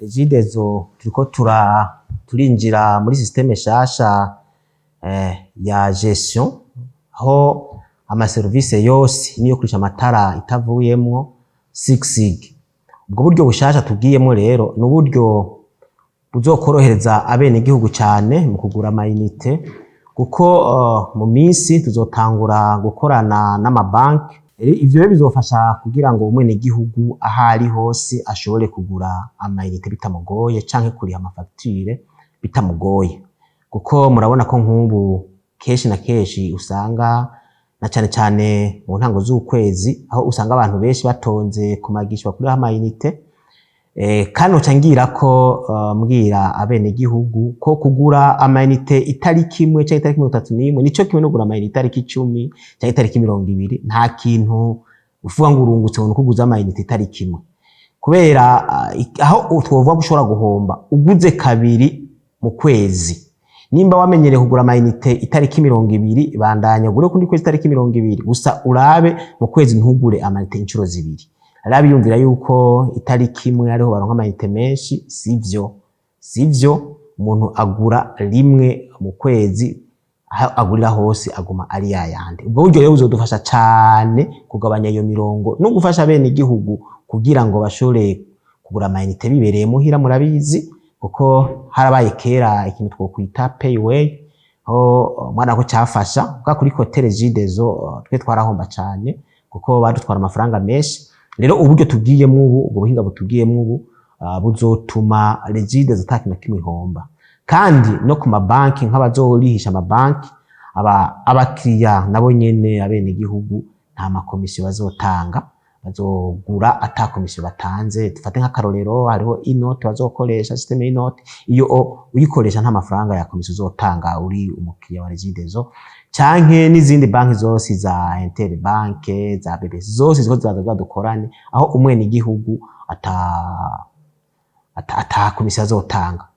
Regideso turiko turinjira muri système shasha ya gestion, aho amaserivisi yose niyo kurisha amatara itavuyemwo 6. Ubwo buryo bushasha tugiyemwo rero ni uburyo buzokorohereza abenegihugu cyane mu kugura amayinite, kuko mu minsi tuzotangura gukorana n'amabanki. Ivyo rero bizofasha kugira ngo umwenegihugu aho ari hose ashobore kugura amayinite bitamugoye, canke kuriha amafagitire bitamugoye, kuko murabona ko nk'ubu kenshi na kenshi usanga, na cane cane mu ntango z'ukwezi, aho usanga abantu benshi batonze ku magisha bakuraho amayinite. Kandi uca ngira ko mbwira abenegihugu ko kugura amayinite itariki 1 canke itariki 31 nico kimwe no kugura amayinite itariki 10 canke itariki 20. Nta kintu uvuga ngo urungutse ngo nuko uguze amayinite itariki 1, kubera aho twovuga ko ushobora guhomba uguze kabiri mu kwezi. Nimba wamenyereye kugura amayinite itariki 20, bandanya ugure kundi kwezi itariki 20, gusa urabe mu kwezi ntugure amayinite inshuro zibiri. Hari abiyumvira yuko itariki 1 ariho baronka amayinite menshi. Sivyo, sivyo. Umuntu agura rimwe mu kwezi, aho agurira hose aguma ari yayandi. Ubwo buryo rero buzodufasha cane kugabanya iyo mirongo no gufasha bene igihugu kugira ngo bashobore kugura amayinite bibereye muhira. Murabizi kuko harabaye kera ikintu twokwita payway, aho mwana ko cyafasha bwa kuri côté Regideso, twe twarahomba cane kuko badutwara amafaranga menshi. Rero uburyo tugiyemwo ubu, ubwo buhinga butugiyemwo ubu, buzotuma Regideso ata kintu na kimwe ihomba. Kandi no ku mabanki, nk'abazorihisha amabanki, aba abakiriya nabo nyene, abenegihugu, nta makomisiyo bazotanga, bazogura ata komisiyo batanze. Dufate nk'akarorero, hariho inoti bazokoresha, système y'inoti. Iyo uyikoresha nta mafaranga ya komisiyo uzotanga uri umukiriya wa Regideso, canke n'izindi banki zose za Interbank, za BBS, zose ziko ziraza kugira dukorane, aho umwenegihugu ata komisiyo azotanga.